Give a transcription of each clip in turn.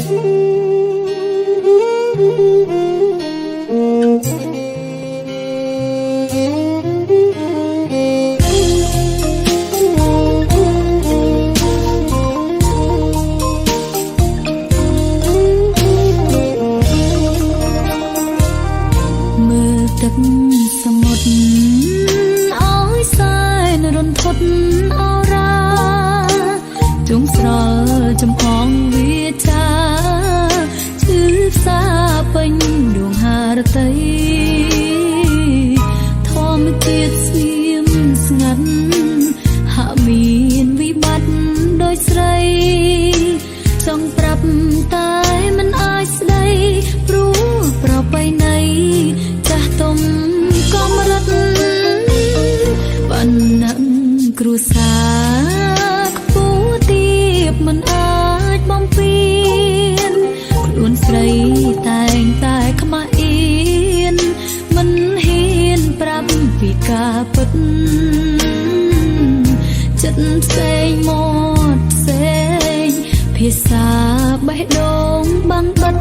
មើលទឹកសមុទ្រឲ្យសែនរន្ធត់អរាជុងស្រល់ចំហងវាចាឈឺផ្សាពេញដួងហារតីធម្មជាតិស្ងៀមស្ងាត់ហាក់មានវិបត្តិដោយស្រីចង់ប្រាប់តែមិនអាចស្ដីព្រោះប្រពៃណីចាស់ទុំកំរិតបណ្ណឹងគ្រួសារខ្ពស់ទៀបមិនអាចបំពេញខ្លួនស្រីតែងតែខ្មាស់អៀនមិនហ៊ានប្រាប់ពីការពិតចិត្តផ្សេងមាត់ផ្សេងភាសាបេះដូងបាំងបិទ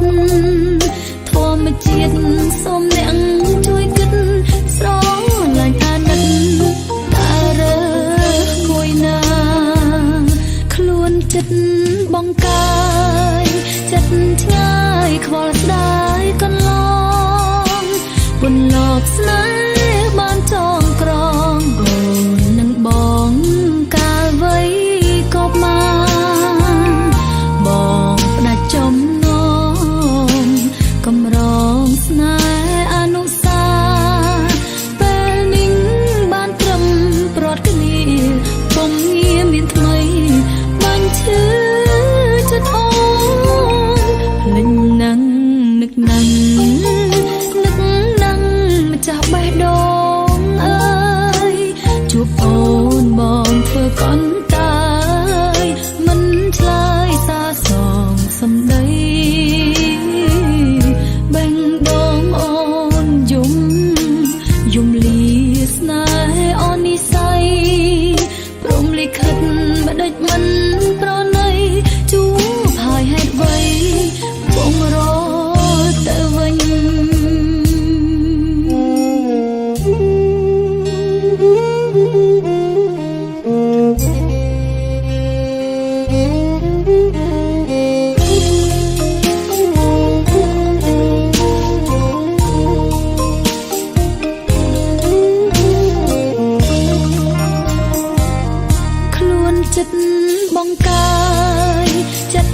ធម្មជាតិសូមអ្នកជួយគិតស្រឡាញ់អាណិតតើរើសមួយណាខ្លួនចិត្តបងកាយចិត្តឆ្ងាយខ្វល់ស្ដាយកន្លងពន្លកស្នេ